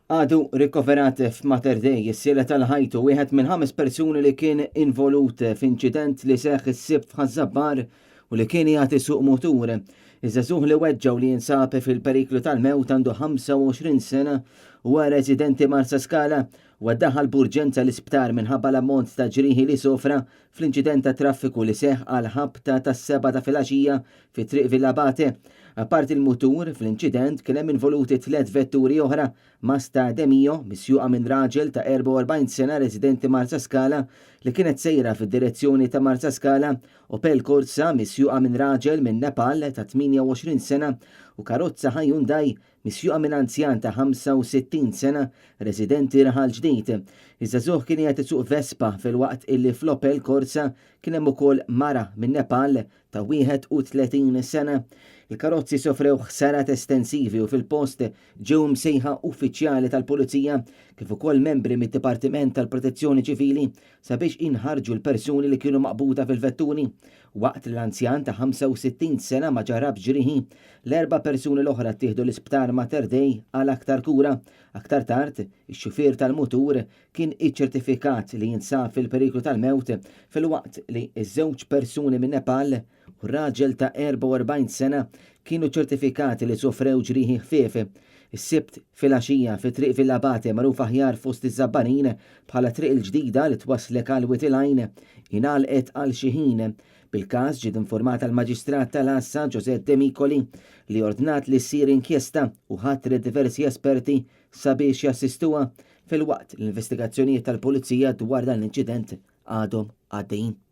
Għadu rikoverat f'Mater Dei issielet għal ħajtu wieħed minn ħames persuni li kien involut f'inċident li seħħ is-Sibt f'Ħaż-Żabbar u li kien qiegħed isuq mutur. Iż-żagħżugħ li weġġa' u li jinsab fil-periklu tal-mewt għandu 25 sena u huwa residenti Marsaskala. Huwa ddaħħal b'urġenza l-isptar minħabba l-ammont ta' ġrieħi li sofra fl-inċident tat-traffiku li seħħ għall-ħabta tas-sebgħa ta' filgħaxija fi Triq Villa Abate. Apparti l-mutur, fl-inċident kien hemm involuti tlett vetturi oħra, Mazda Demio, misjuqa minn raġel ta' 44 sena residenti Marsaskala li kienet sejra fid-direzzjoni ta' Marsaskala, Opel Corsa misjuqa minn raġel minn Nepal ta' 28 sena u karozza Hyundai misjuqa minn anzjan ta' 65 sena residenti Raħal Ġdid. Iż-żagħżugħ kien qiegħed isuq Vespa filwaqt illi fl-Opel Corsa kien hemm ukoll mara minn Nepal ta' 31 sena. Il-karozzi sofrew ħsarat estensivi u fil-post ġew imsejħa uffiċjali tal-Pulizija kif ukoll membri mid-Dipartiment tal-Protezzjoni Ċivili sabiex inħarġu l-persuni li kienu maqbuda fil-vetturi. Waqt li l-anzjan ta' 65 sena ma ġarrabx ġrieħi, l-erba' persuni l-oħra ttieħdu l-Isptar Mater Dei għal aktar kura. Aktar tard, ix-xufier tal-mutur kien iċċertifikat li jinsab fil-periklu tal-mewt filwaqt li ż-żewġ persuni minn Nepal u raġel ta' 44 sena kienu ċertifikati li sofrew ġrieħi ħfief. Is-Sibt filgħaxija fi Triq Villa Abate magħruf aħjar fost iż-Żabbarin bħala Triq il-Ġdida li twasslek għal Wied il-Għajn ingħalqet għal xi ħin. Bil-każ ġiet informata l-Maġistrat tal-Għassa Josette Demicoli li ordnat li ssir inkjesta u ħatret diversi esperti sabiex jassistuha filwaqt li l-investigazzjonijiet tal-Pulizija dwar dan l-inċident għadhom għaddejjin.